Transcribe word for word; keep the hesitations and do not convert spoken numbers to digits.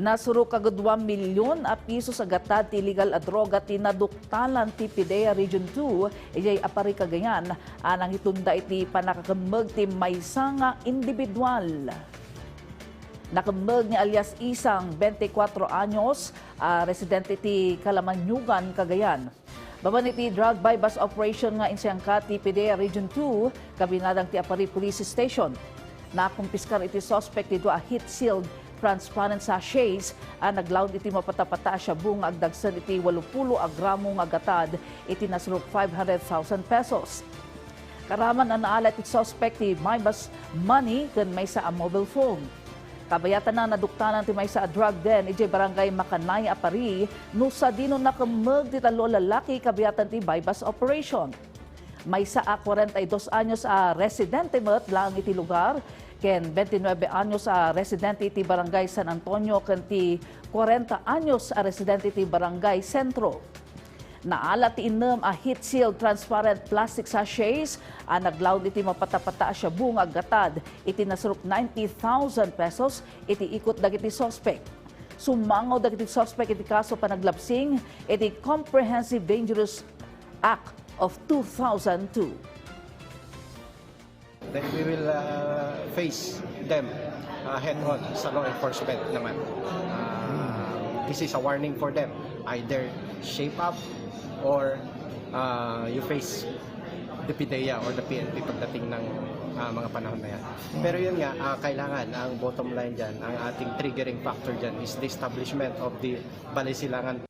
Nasurok kagud dua milyon a pisos a gatad ti illegal a droga ti naduktalan ti PDEA Region two, idiay Aparri, Cagayan, a nangitunda iti pannakakemmeg ti maysa nga individual. Nakemmeg ni alias Isang, bente kuatro anyos, a residente ti Calamanyugan, Cagayan. Babaen iti drug buy-bust operation nga insayangka ti PDEA Region two, kabinadang ti Aparri Police Station. Nakumpiskar iti suspek ti dua a heat-sealed transparent sachets a naglaud iti mapatapata a shabu nga agdagsen iti walupulo a gramo nga gatad iti nasurok five hundred thousand pesos. Karaman a naala ti suspek ti buy-bust money ken maysa a mobile phone. Kabayatan a naduktalan ti maysa a drug den idiay Barangay Makanay, Aparri, no sadino nakemmeg ti tallo a lalaki kabayatan ti buy-bust operation. Maysa a kuarenta y dos anyos a residente met laeng iti lugar, ken bente nuebe anyos a residente iti Barangay San Antonio ken ti kuarenta anyos a residente iti Barangay Sentro. Naala ti innem a heat-sealed transparent plastic sachets a naglaud iti mapatapata a shabu nga aggatad iti nasurok ninety thousand pesos iti ikut dagiti suspek. Sumango dagiti suspek iti kaso panaglabsing iti Comprehensive Dangerous Act of two thousand two. Then we will uh, face them uh, head-on sa law enforcement naman. Uh, this is a warning for them. Either shape up or uh, you face the PDEA or the PNP pagdating ng uh, mga panahon na yan. Pero yun nga, uh, kailangan ang bottom line dyan, ang ating triggering factor dyan is the establishment of the Balisilangan